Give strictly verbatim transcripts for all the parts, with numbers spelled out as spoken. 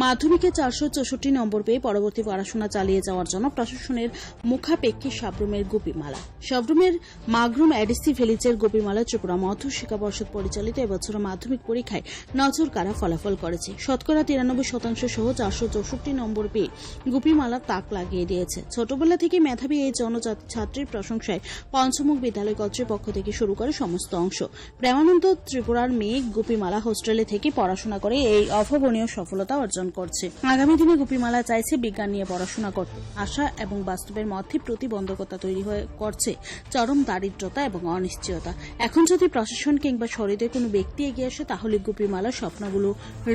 মাধ্যমিকে চারশো চৌষট্টি নম্বর পেয়ে পরবর্তী পড়াশোনা চালিয়ে যাওয়ার জন্য প্রশাসনের মুখাপেক্ষী সাব্রুমের গোপীমালা। সাব্রুমের মাগরুম এডিসি ভিলেজের গোপীমালা ত্রিপুরা মধ্য শিক্ষা পর্ষদ পরিচালিত এবছর মাধ্যমিক পরীক্ষায় নজর কাড়া ফলাফল করেছে। শতকরা তিরানব্বই শতাংশ সহ চারশো চৌষট্টি নম্বর পেয়ে গোপীমালা তাক লাগিয়ে দিয়েছে। ছোটবেলা থেকে মেধাবী এই জনজাতি ছাত্রীর প্রশংসায় পঞ্চমুখ বিদ্যালয় কর্তৃপক্ষ থেকে শুরু করে সমস্ত অংশ। প্রেমানন্দ ত্রিপুরার মেয়ে গোপীমালা হোস্টেলে থেকে পড়াশোনা করে এই অভাবনীয় সফলতা অর্জন করছে। আগামী দিনে গোপীমালা চাইছে বিজ্ঞান নিয়ে পড়াশোনা করতে। আশা এবং বাস্তবের মধ্যে প্রতিবন্ধকতা তৈরি হয়ে করছে চরম দারিদ্রতা এবং অনিশ্চয়তা। এখন যদি প্রশাসন কিংবা সহৃদয় কোনো ব্যক্তি এগিয়ে আসে, তাহলে গোপীমালা স্বপ্নগুলো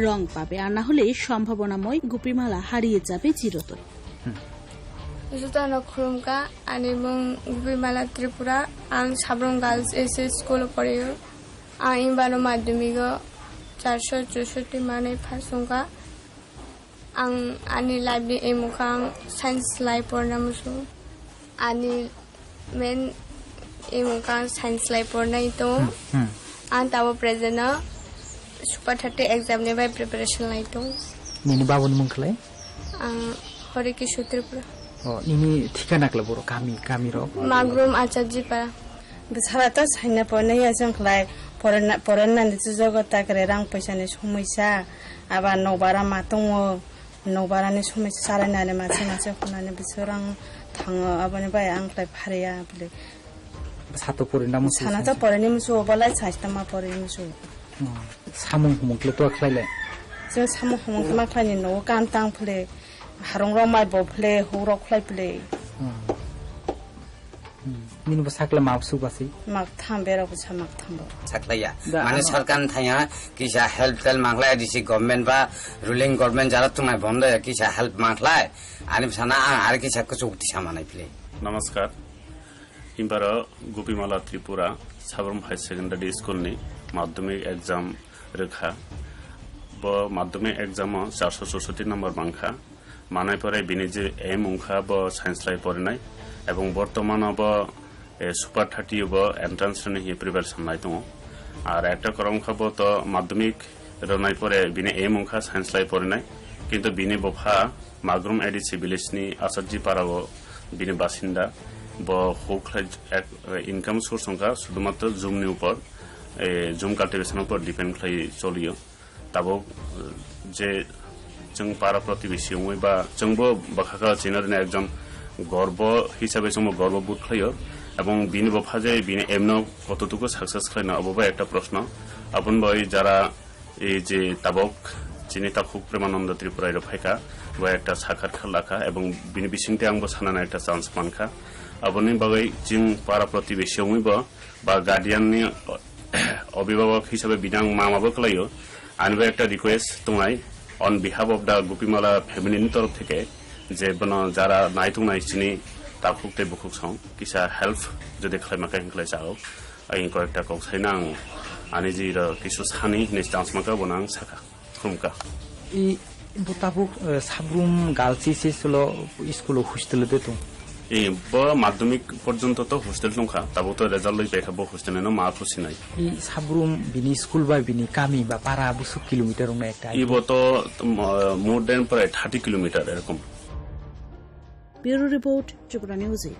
রং পাবে, আর না হলে সম্ভাবনাময় গোপীমালা হারিয়ে যাবে চিরতরে। Jotano khulumkha, ani mung Gubimala Tripura, ang Sabrong Girls S S School o porio. Ang imbano madhyamigo charso chusoti manwi pass wngkha. Ang ani life ni aim wngkha ang science lai porna musu. Ani main aim wngkha ang science lai pornai tongo. Hmm, hmm. Ang tabo present o Super thirty exam ni bai preparation lai tongo. Nini babuni mung khlai? Ang Hore Kishore Tripura. O, nini thikana kla boro kami, kami rok? Magrum Acharji Para. Bwsala to saina poina ya jong khlai, porena, porena ni chujogo takre rang paisa ni somoi sa, aba nobara ma tongo, nobara ni somoi sa sarai nani machi machi khunani bisorang thango, aboni bai ang khlai phariya bwle. Sato porina musu. Sana to poreni musu obalai saista ma poreni musu. Hmm. Samung humung kle to khlai le. Jeng samung humung ma khlai ni no kan tang phle, harung rok mai bo phle, hu rok khlai phle. Hmm. Hmm. Nini bo sakle ma su basi. Mak tham bero bo sa mak tham bo. Saklaiya. Da, mane ano. Sarkar thaya kisa help tel manglai disi government ba ruling government jara tunai bondo ya kisa help manglai. Ani sana ang ar kisa kuchuk tisa manai phle. Namaskar. Himbaro Gopimala Tripura Sabrum High Secondary School ni madhyamik exam rwkha. Bo madhyamik exam o charso chusoti number mankha. Manai pore bini je aim wngkha bo science lai porinai. Ebong bortomano bo, eh, Super thirty bo entrance ni hiye preparation lai tongo. Ar ekta korong kha bo to madhyamik rwnai pore bini aim wngkha science lai porinai. Kintu bini bopha Magrum A D C village ni Asarji Para o bini basinda. Bo huk khlai ek, income source wngkha sudhumatro jumni upor, eh, jum cultivation upor depend khlai cholio. Tabuk, eh, je chwng para protibesi wngwi ba chwngbo bwkhakha chinarwni ekjon gorbo hisabe chwngbo gorbo bood khlaio. Ebong bini bopha je bini aim no kototuko success khlaina obo bai ekta proshno. Aboni bai jara ei je tabuk chini takhuk Premananda Tripura rok phaikha, bo ekta sakar kha lakha ebong bini bisingtwi angbo sanani ekta chance mankha. Aboni bagwi chwng para protibesi wngwi bo ba guardian ni obhibhabok hisabe bini ang mama bo kwlaio. Ani bo ekta request tongnai on behalf of the Gopimala family ni torof theke je bono jara naitongnai chini takhuk tei bukhuk song kisa help jodi khlaima khe hinklai chao. Aying koyekta kok saina ang ani jiro kisu sani hinwi chance manka bono ang sakha. Khumka. I bo tabuk, eh, Sabrum Girls S S lo school o hostel de tong. I bo madhyamik porjonto to hostel tongkha, tabuk to result loi paikha bo hostel no ma phusinai. I Sabrum bini school bai bini kami ba para busuk kilometer wngna ekta. I bo to, um, uh, more than prai thirty kilometer erokom. Bureau Report, Tripura News eight.